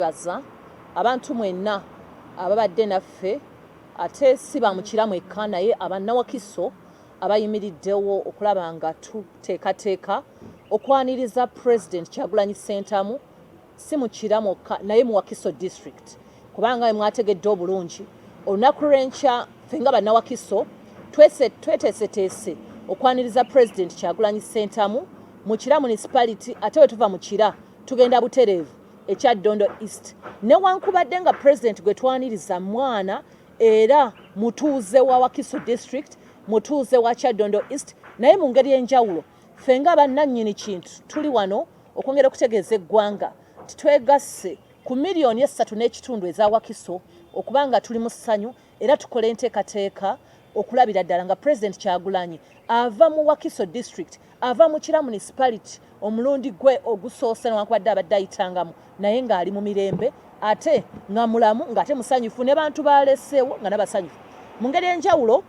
Baza abantu mwenna ababadde naffe, ate si ba mu Kira mwekka, naye abannawakiso abayimiriddewo okulaba nga tuteekateeka okwaniriza President Kyagulanyi Ssentamu, si mu Kira mwokka naye mu Wakiso District, kubanga bwe mwategedde obulungi, olunaku lw'enkya ffe nga bannawakiso tweteeseteese okwaniriza President Kyagulanyi Ssentamu mu Kira Municipality, ate we tuva mu Kira tugenda butereevu e Kyaddondo East. Newankubadde nga President gwe twaniriza mwana era mutuuze wa Wakiso District, mutuuze wa Kyaddondo East, naye mu ngeri enjawulo ffe nga bannannyini kintu tuli wano okwongera okutegeeza eggwanga nti twegasse ku 3.5 miliyoni eza Wakiso okuba nga tuli mu ssanyu era tukola enteekateeka okulabira ddala nga President Kyagulanyi ava mu Wakiso District, ava mu Kira Municipality omulundi gwe ogusoose, newankubadde abadde ayitangamu, naye ng'ali mu mirembe ate nga mulamu, ng'ate musanyufu, ne bantu baleseewo nga nabasanyufu. Mu ngeri enjawulo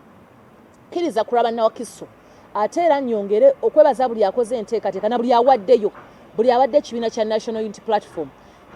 kkiriza kulaba Nawakiso, ate era nyongere okwebaza buli akoze enteekateeka na buli awaddeyo, buli awadde ekibiina kya National Unity Platform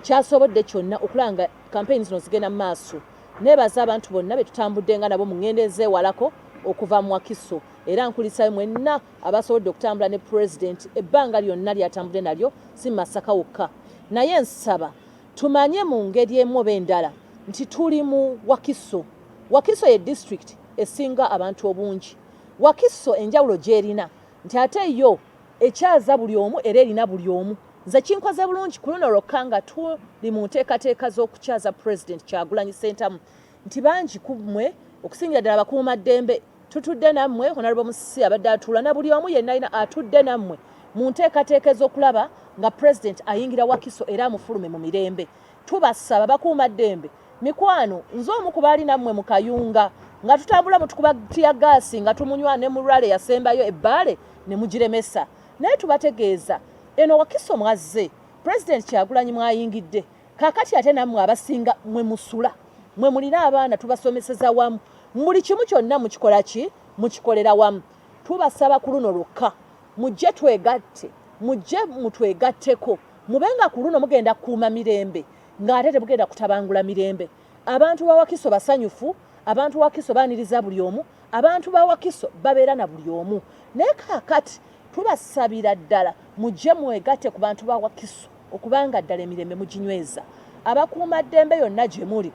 kyasobodde kyonna okulaba nga kampeyini zino zigenda mu maaso. Neebaza abantu bonna be tutambudde nga nabo mu ŋŋendo ezeewalako okuva mu Wakiso, era nkulisayo mwenna abasobodde okutambula ne Pulezidenti ebbanga lyonna lyatambudde nalyo, si Masaka wokka. Naye nsaba tumanye mu ngeri emu oba endala nti tuli mu Wakiso. Wakiso ye disitulikiti esinga abantu obungi. Wakiso enjawulo gy'erina nti ate yo ekyaza buli omu era erina buli omu. Nze kinkoze bulungi ku luno lwokka nga tuli mu nteekateeka z'okukyaza Pulezidenti Kyagulanyi Ssentamu nti bangi ku mmwe, okusingira ddala abakuumaddembe, tutudde nammwe. Honorable Musisi abadde atuula na buli omu yenna alina atudde nammwe mu nteekateeka ez'okulaba nga Pulezidenti ayingira Wakiso era amufulume mu mirembe. Tubasaba, bakuumaddembe mikwano, nze omu ku baali nammwe mu Kayunga nga tutambula mutukuba teargas, nga tumunywa ne mu rally yasembayo ebbaale ne mugiremesa, naye tubategeeza eno Wakiso mwazze, Pulezidenti Kyagulanyi mwayingidde kaakati, ate nammwe abasinga mwe musula, mwe mulina abaana, tubasomeseza wamu, buli kimu kyonna mukikola ki, mukikolera wamu. Tubasaba ku luno lwokka mujje twegatte, mujje mutwegatteko, mube nga ku luno mugenda kukuuma mirembe ng'ate temugenda kutabangula mirembe. Abantu ba Wakiso basanyufu, abantu Wakiso baaniriza buli omu, abantu ba Wakiso babeera na buli omu, naye kaakati tubasabira ddala mujje mwegatte ku bantu ba Wakiso okubanga ddala emirembe muginyweza. Abakuumaddembe yonna gye muli,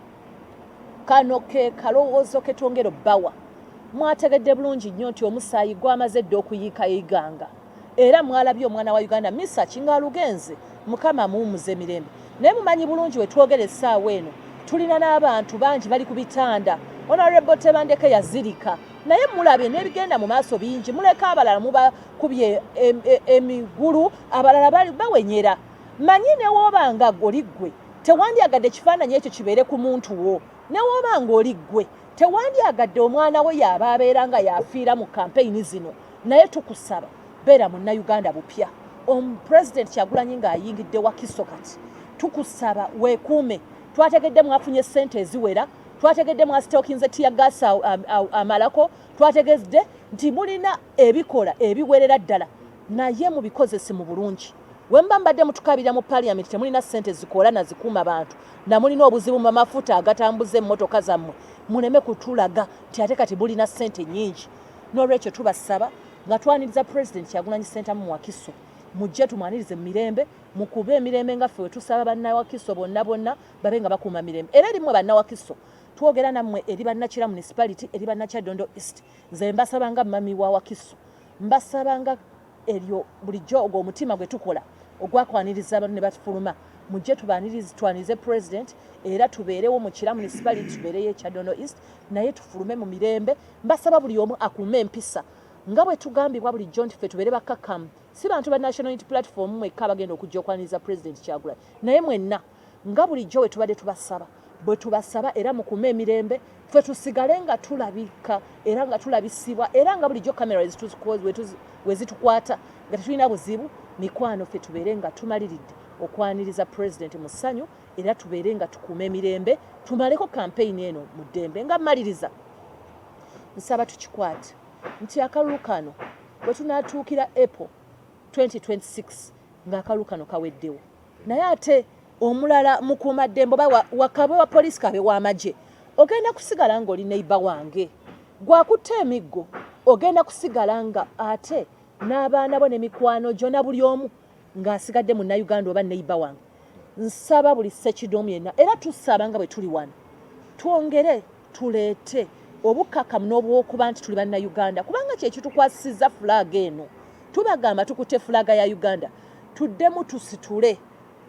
kano ke kalowoozo ke twongera obbawa. Mwategedde bulungi nnyo nti omusaayi gwamaze dda okuyiika Iganga, era mwalabye omwana wa Uganda Misaki ng'alugenze, Mukama amuwummuze emirembe. Naye mumanyi bulungi we twogera essaawa eno tulina n'abantu bangi bali ku bitanda. Honorable Tebandeke yazirika, naye mulabye n'ebigenda mu maaso bingi. Muleka abalala mubakubye emigulu, abalala bawenyera. Manyi ne wooba nga oli ggwe tewandyagadde ekifaananyi ekyo kibeere ku muntu wo, ne wooba nga oli ggwe tewandyagadde omwana we yaaba abeera nga yafiira mu kampeyini zino, naye tukusaba beera Munnayuganda bupya. Omupresident Kyagulanyi ng'ayingidde Wakiso kati tukusaba weekuume. Twategedde mwafunye ssente eziwera, twategedde mwasitookinze teargas amalako, twategedde nti mulina ebikola ebiwerera ddala, naye mubikozese mu bulungi. Wemuba mbadde mutukabirira mu parliament, temulina ssente zikola nazikuuma bantu, namulina obuzibu mu mafuta agatambuza emmotoka zammwe, muleme kutulaga nti ate kati mulina ssente nnyingi. N'olwekyo tubasaba nga twaniriza President Kyagulanyi Ssentamu mu Wakiso, mujje tumwanirize mu mirembe, mukube emirembe nga ffe wetusaba bannawakiso bonna bonna babe nga bakuuma mirembe. Era erimwe bannawakiso twogera nammwe, eri bannakira Municipality, eri Bannakyaddondo East, nze mbasaba nga mami wa Wakiso, mbasaba nga eryo bulijjo ogwo omutima gwe tukola ogwakwaniriza abantu ne batufuluma, mujje tubanirize, twanirize President, era tubeerewo mu Kira Municipality, tubeereyo e Kyaddondo East, naye tufulume mu mirembe. Mbasaba buli omu akuume empisa nga bwe tugambibwa bulijjo nti ffe tubeere bakkakkamu. Si bantu ba National Unity Platform mwekka abagenda okujja okwaniriza President Kyagulanyi, naye mwenna nga bulijjo bwe tubadde tubasaba, bwe tubasaba era mukume emirembe, ffe tusigale nga tulabika era nga tulabisibwa, era nga bulijjo kamera we zitukwata nga tetulina buzibu. Mikwano, ffe tubeere nga tumaliridde okwaniriza President mu ssanyu, era tubeere nga tukuuma emirembe, tumaleko kampeyini eno mu ddembe. Nga mmaliriza, nsaba tukikwate nti akalulu kano bwe tunaatuukira April 2026 ng'akalulu kano kaweddewo, naye ate Omulala mukuumaddembe oba wakabe wa poliisi kabe w'amagye, ogenda kusigala ng'oli neighbor wange. Gwakutte emiggo, ogenda kusigala nga ate n'abaana bo n'emikwano gyo na buli omu ng'asigadde Munnayuganda oba neighbor wange. Nsaba buli ssekidoomu yenna, era tusaba nga bwe tuli wano, twongere tuleete obukkakkamu n'obwokuba nti tuli Bannayuganda, kubanga kyekitukwasizza flag eno. Tubagamba tukutte flag ya Uganda, tuddemu tusitule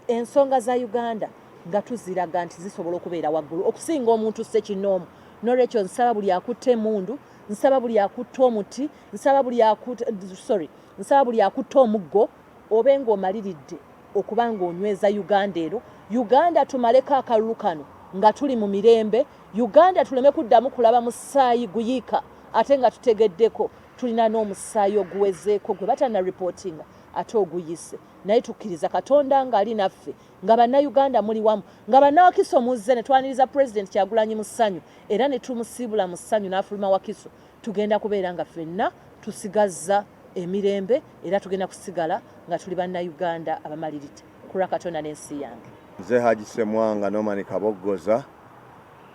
ensonga za Uganda nga tuziraga nti zisobola okubeera waggulu okusinga omuntu ssekinoomu. Nolwekyo nsaba buli akutte emundu, nsaba buli akutte omuti, nsaba buli akutte, sorry, nsaba buli akutte omuggo, obe ng'omaliridde okuba ng'onyweza Uganda eno. Uganda tumaleko akalulu kano nga tuli mu mirembe. Uganda tuleme kuddamu kulaba musaayi guyiika, ate nga tutegeddeko tulina n'omusaayi oguwezeeko gwe batana reportinga ate oguyise. Naye tukkiriza Katonda ng'ali naffe, nga Bannayuganda muli wamu, nga Bannawakiso muzze ne twaniriza Pulezidenti Kyagulanyi mu ssanyu, era ne tumusiibula mu ssanyu n'afuluma Wakiso. Tugenda kubeera nga ffenna tusigazza emirembe, era tugenda kusigala nga tuli Bannayuganda abamaliridde kulwa Katonda n'ensi yange. Nze Haji Semwanga Norman Kaboggoza,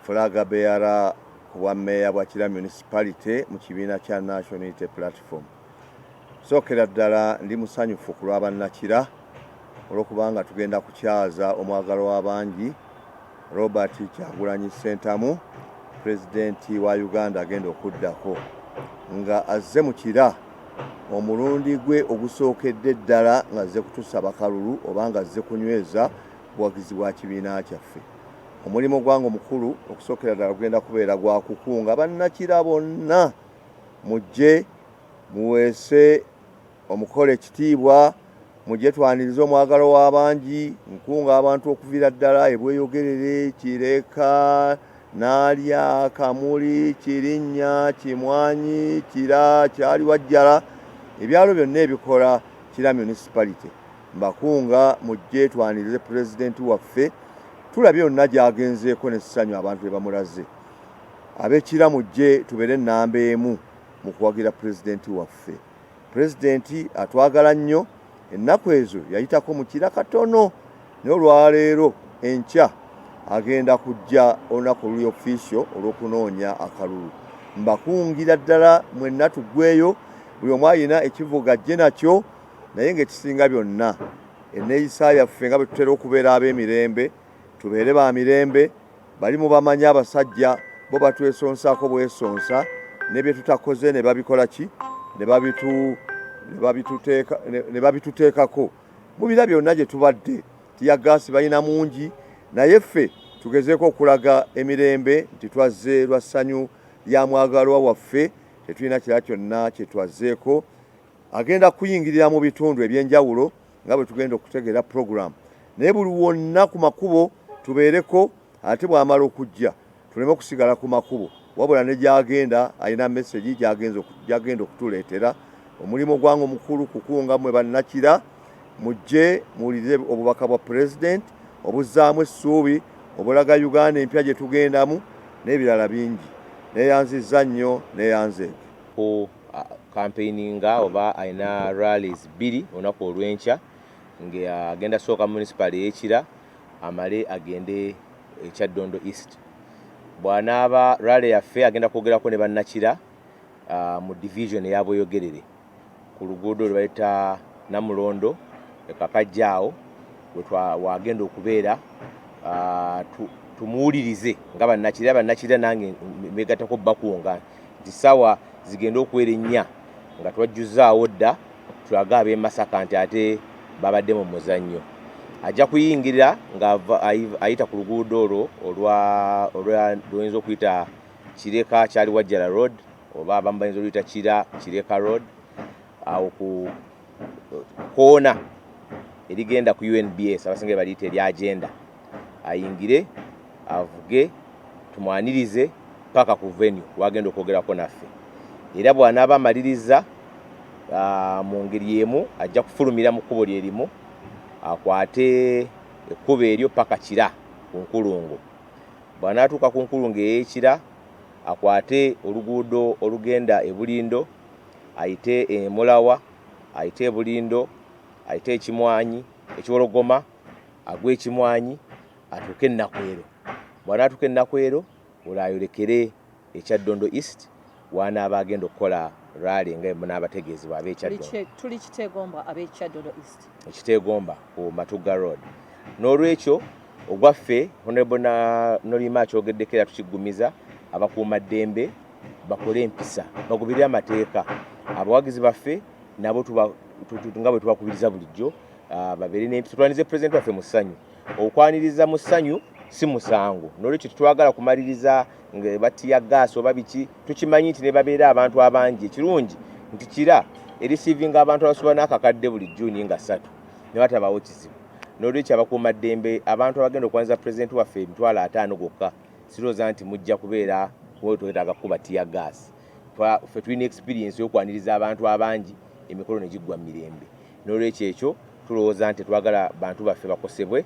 flag bearer ku bwa mmeeya bwa Kira Municipality mu kibiina kya National Unity Platform. Sookera ddala ndi musanyufu ku lwa bannakira olw'okubanga tugenda kukyaza omwagalwa w'abangi Robert Kyagulanyi Ssentamu, pulezidenti wa Uganda agenda okuddako, nga azze mu Kira omulundi gwe ogusookedde ddala ng'azze kutusaba kalulu oba ng'azze kunyweza buwagizi bwa kibiina kyaffe. Omulimu gwange omukulu okusookera ddala gugenda kubeera gwa kukunga bannakira bonna mujje muweese omukolo ekitiibwa, mujje twanirize omwagalwa w'abangi. Nkunga abantu okuviira ddala ebweyogerere, Kireka, Naalya, Kamuli, Kirinnya, Kimwanyi, Kira, Kyaliwajjala, ebyalo byonna ebikola Kira Municipality. Mbakunga mujje twanirize pulezidenti waffe. Tulabye yonna gy'agenzeeko n'essanyu abantu lye bamulaze. Ab'Ekira mujje tubeere ennamba emu mu kuwagira pulezidenti waffe. Pulezidenti atwagala nnyo. Ennaku ezo yayitako mu Kira katono, naye olwaleero enkya agenda kujja olunaku oluli official olw'okunoonya akalulu. Mbakungira ddala mwenna tuggweyo, buli omu alina ekivuga ajje nakyo, naye ng'ekisinga byonna enneeyisa yaffe nga bwe tutera okubeera ab'emirembe, tubeere ba mirembe. Bali mubamanyi abasajja bo batwesonsaako bwesonsa, ne bye tutakoze ne babikola ki, ne babituteekako. Mubira byonna gye tubadde teargas balina mungi, naye ffe tugezeeko okulaga emirembe nti twazze lwa ssanyu lya mwagalwa waffe, tetulina kirala kyonna kye twazzeeko. Agenda kuyingirira mu bitundu ebyenjawulo nga bwe tugenda okutegeera program, naye buli wonna ku makubo tubeereko, ate bw'amala okujja tuleme okusigala ku makubo, wabula ne gy'agenda alina message gy'agenda okutuleetera. Omulimu gwange omukulu kukunga mmwe bannakira mujje muwulirize obubaka bwa pulezidenti obuzzaamu essuubi, obulaga Uganda empya gye tugendamu n'ebirala bingi. Neeyanzizza nnyo, neeyanzeege. Ku campaigninga oba alina rallies bbiri olunaku olw'enkya, ng'agenda sooka municipal ey'Ekira, amale agende ekyaddondo East. Bw'anaaba rally yaffe, agenda kwogerako ne bannakira mu division eya Bweyogerere ku luguudo lwe bayita Namulondo ekakajja awo wagenda okubeera, tumuwulirize nga bannakira. Bannakira nange mbegattako bakunga nti ssaawa zigenda okuwera 4 nga twajjuzaawo dda, tulage ab'e Masaka nti ate babadde mu muzannyo. Ajja kuyingira nga ayita ku luguudo olwo olwa lwoyinza okuyita Kireka Kyaliwajjala Road, oba abamu bayinza oluyita Kira Kireka Road, awo ku koona erigenda ku UNBS, abasinga baliyita erya Agenda. Ayingire avuge, tumwanirize paka ku venue wagenda okwogerako naffe. Era bw'anaaba amaliriza, mu ngeri emu ajja kufulumira mu kkubo lye limu, akwate ekkubo eryo paka Kira ku nkulungo. Bw'anaatuuka ku nkulungo ey'Ekira, akwate oluguudo olugenda e Bulindo, ayite e Mulawa, ayite e Bulindo, ayite Ekimwanyi, Ekiwologoma. Agwa Ekimwanyi, atuuke e Nakwero. Bw'anaatuuka e Nakwero, olwo ayolekere e Kyaddondo East w'anaaba agenda okukola rally nga munaabategeezebwa ab'e Kyaddondo. Tuli Kiteegomba ab'e Kyaddondo East. Ekiteegomba ku Matugga Road. N'olwekyo ogwaffe Honorable Nolima akyogeddeko era tukiggumiza, abakuumaddembe bakole empisa, bagoberere amateeka. Abawagizi baffe nabo nga bwe tubakubiriza bulijjo babeere n'empisa, tutwanize pulezidenti waffe mu ssanyu. Okwaniriza mu ssanyu si musango, n'olwekyo tetwagala kumaliriza nga batiya gaasi oba biki. Tukimanyi nti ne babeera abantu abangi, ekirungi nti Kira erisiivinga abantu abasoba n'akakadde buli Juni nga 3 ne batabaawo kizibu. N'olwekyo abakuumaddembe, abantu abagenda okwaniriza pulezidenti waffe 50,000 gokka, sirowooza nti mujja kubeera twetaaga kukuba tiya gaasi. Ffe tulina experience y'okwaniriza abantu abangi, emikolo ne giggwa mu mirembe. N'olwekyo ekyo tulowooza nti tetwagala bantu baffe bakosebwe.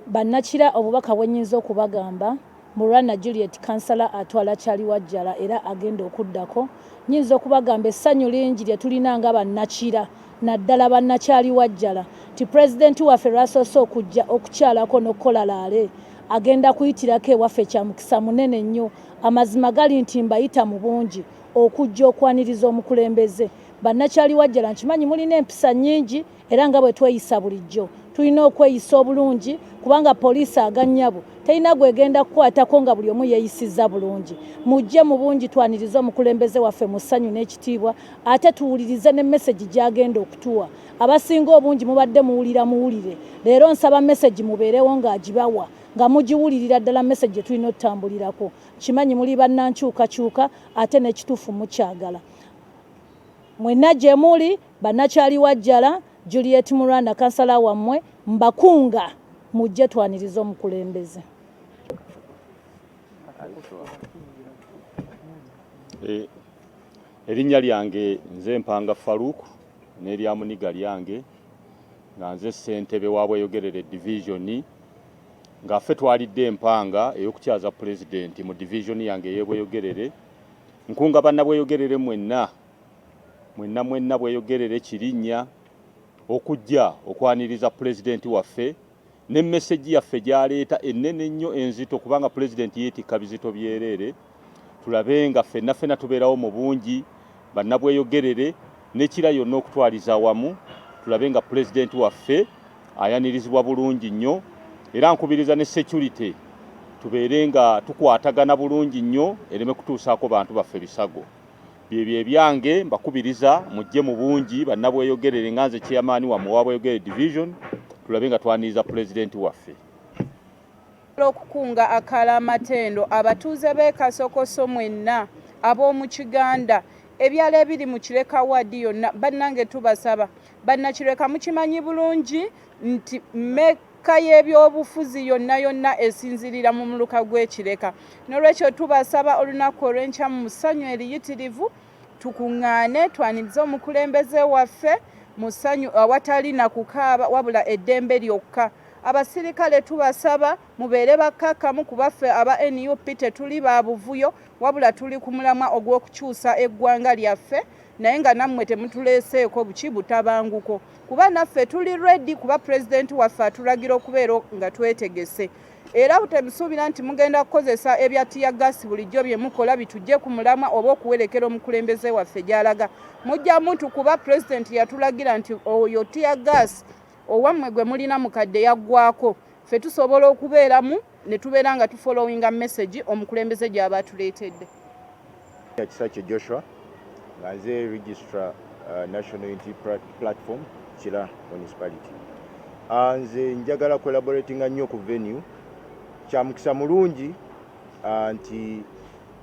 Bannakira, obubaka bwe nnyinza okubagamba, Mulwana Juliet, kansala atwala Kyaliwajjala era agenda okuddako, nnyinza okubagamba essanyu lingi lye tulina nga bannakira, naddala bannakyaliwajjala, nti pulezidenti waffe lwasoose okujja okukyalako n'okukola laale, agenda kuyitirako ewaffe. Kya mukisa munene nnyo. Amazima gali nti mbayita mu bungi okujja okwaniriza omukulembeze. Bannakyaliwajjala, nkimanyi mulina empisa nnyingi, era nga bwe tweyisa bulijjo tulina okweyisa obulungi, kubanga poliisi agannyabo terina gwegenda kukwatako nga buli omu yeeyisizza bulungi. Mujje mu bungi twanirize omukulembeze waffe mu ssanyu n'ekitiibwa, ate tuwulirize ne message gy'agenda okutuwa. Abasinga obungi mubadde muwulira muwulire, leero nsaba message mubeerewo ng'agibawa nga mugiwulirira ddala, message gye tulina otutambulirako. Kimanyi muli bannankyukakyuka, ate n'ekituufu mukyagala. Mwenna gye muli bannakyaliwajjala, Juliet Mulwana kansala wammwe mbakunga mujje twanirize omukulembeze. Erinnya lyange nze Mpanga Faruk, n'erya Muniga lyange, nga nze ssentebe wa Bweyogerere division, nga ffe twalidde empanga ey'okukyaza pulezidenti mu division yange ey'Ebweyogerere. Nkunga bannabweyogerere mwenna mwenna mwenna Bweyogerere Kirinnya okujja okwaniriza pulezidenti waffe ne message yaffe gy'aleeta ennene ennyo enzito, kubanga pulezidenti yeetikka bizito byereere. Tulabe nga ffenna ffenna tubeerawo mu bungi, bannabweyogerere n'Ekira yonna okutwaliza awamu, tulabe nga pulezidenti waffe ayanirizibwa bulungi nnyo. Era nkubiriza ne security tubeere nga tukwatagana bulungi nnyo, ereme kutuusaako bantu baffe bisago. Byebyo ebyange, mbakubiriza mujje mu bungi bannabweyogerere, nga nze chairman wammwe wa Bweyogerere division, tulabe nga twaniriza pulezidenti waffe. Okukunga akalamatendo abatuuze b'e Kasokoso mwenna ab'omu Kiganda, ebyalo ebiri mu Kireka ward yonna, bannange tubasaba bannakireka, mukimanyi bulungi nti mekka y'ebyobufuzi yonna yonna esinzirira mu muluka gw'Ekireka. N'olwekyo tubasaba olunaku olw'enkya mu ssanyu eriyitirivu tukuŋŋaane twanirize omukulembeze waffe mu ssanyu, awatali na kukaaba, wabula eddembe lyokka. Abasirikale tubasaba mubeere bakkakkamu, kubaffe aba NUP tetuli ba buvuyo, wabula tuli ku mulamwa ogw'okukyusa eggwanga lyaffe, naye nga nammwe temutuleeseeko buki butabanguko, kuba naffe tuli ready, kuba pulezidenti waffe atulagira okubeera nga twetegese. Era temusuubira nti mugenda kukozesa ebya tear gas bulijjo bye mukola bitujje ku mulamwa oba okuwerekera omukulembeze waffe gy'alaga. Mujja muntu, kuba pulezidenti yatulagira nti oyo tear gas owammwe gwe mulina mukadde yaggwako. Ffe tusobola okubeeramu ne tubeera nga tufollowinga message omukulembeze gy'aba atuleetedde. Kisakye Joshua, nga nze registrar National Unity Platform Kira Municipality. Nze njagala collaboratinga nnyo ku venue. Kya mukisa mulungi nti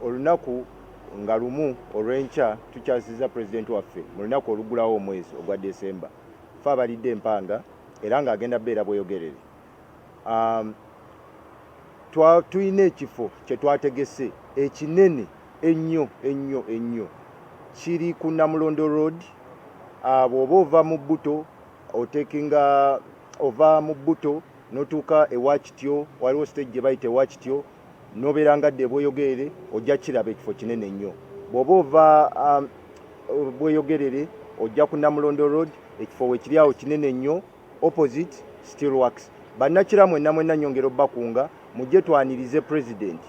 olunaku nga lumu olw'enkya tukyasiza pulezidenti waffe mu lunaku oluggulawo omwezi ogwa Desemba. Fe abalidde empanga, era ng'agenda beera Bweyogerere. Tulina ekifo kye twategese ekinene ennyo ennyo ennyo, kiri ku Namulondo Road. Bw'oba ova mu Buto, otekinga ova mu Buto n'otuuka ewa Kityo, waliwo stage gye bayita ewa Kityo, n'obeera nga dde Bweyogerere, ojja kiraba ekifo kinene nnyo. Bw'oba ova Bweyogerere Ojja ku Namulondo Road, ekifo wekiri awo kinene nnyo, opposite Steel Works. Bannakira mwenna mwenna nyongera obbakunga mujje twanirize president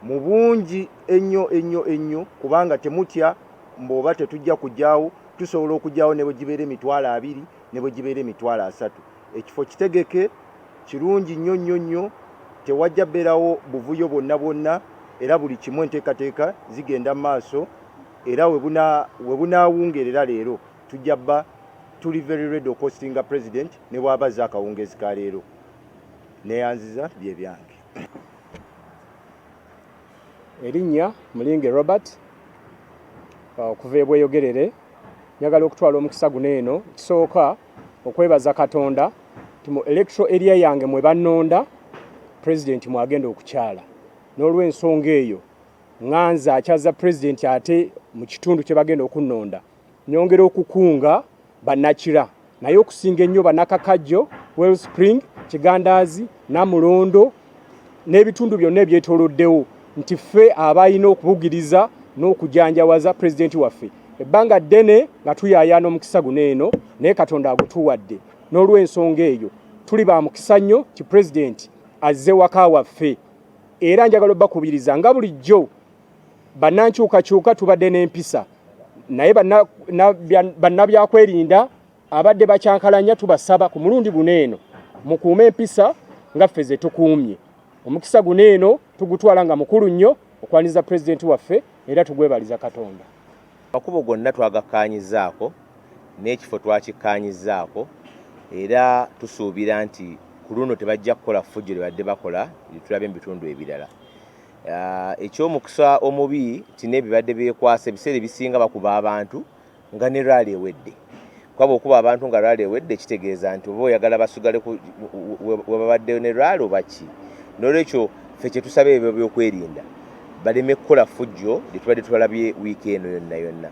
mu bungi ennyo ennyo ennyo, kubanga temutya mbu oba tetujja kujjaawo, tusobola okujjaawo ne bwe gibeera 20,000, ne bwe gibeera 30,000. Ekifo kitegeke kirungi nnyo nnyo nnyo, tewajja beerawo buvuyo bwonna bwonna, era buli kimu enteekateeka zigenda mu maaso. Era we bunaawungerera leero tujja bba tuli very ready okuhostinga president ne bw'aba azze akawungeezi ka leero. Neyanziza, bye byange. Erinnya Mulinge Robert, okuva ebweyogerere. Njagala okutwala omukisa guno eno kisooka okwebaza Katonda nti mu electoral area yange mwe bannonda pulezidenti mwagenda okukyala. N'olw'ensonga eyo ŋŋanza akyaza pulezidenti ate mu kitundu kye bagenda okunnonda, nyongera okukunga bannakira, naye okusinga ennyo bannakakajjo, Wellspring, Kigandaazi, Namulondo n'ebitundu byonna ebyetooloddewo, nti ffe abalina okubugiriza n'okujanjawaza pulezidenti waffe. Ebbanga ddene nga tuyaayaana omukisa guno eno, naye Katonda agutuwadde. N'olw'ensonga eyo tuli ba mukisa nnyo nti pulezidenti azze waka waffe. Era njagala obbakubiriza nga bulijjo bannankyukakyuka tubadde n'empisa, naye bannabyakwerinda abadde bakyankalanya, tubasaba ku mulundi guno eno mukuume empisa nga ffe ze tukuumye. Omukisa guno eno tugutwala nga mukulu nnyo okwaniriza pulezidenti waffe, era tugwebaliza Katonda. Amakubo gonna twagakkaanyizaako n'ekifo twakikkaanyizaako, era tusuubira nti ku luno tebajja kukola ffujjo lye badde bakola lyetulabye mu bitundu ebirala. Ekyomukisa omubi nti n'ebibadde beekwasa ebiseera ebisinga bakuba abantu nga ne rally ewedde, kuba okuba abantu nga rally ewedde kitegeeza nti oba oyagala basigale we babadde ne rally oba ki. N'olwekyo ffe kye tusaba ebyo byokwerinda baleme kukola ffujjo lye tubadde tubalabye wiiki eno yonna yonna.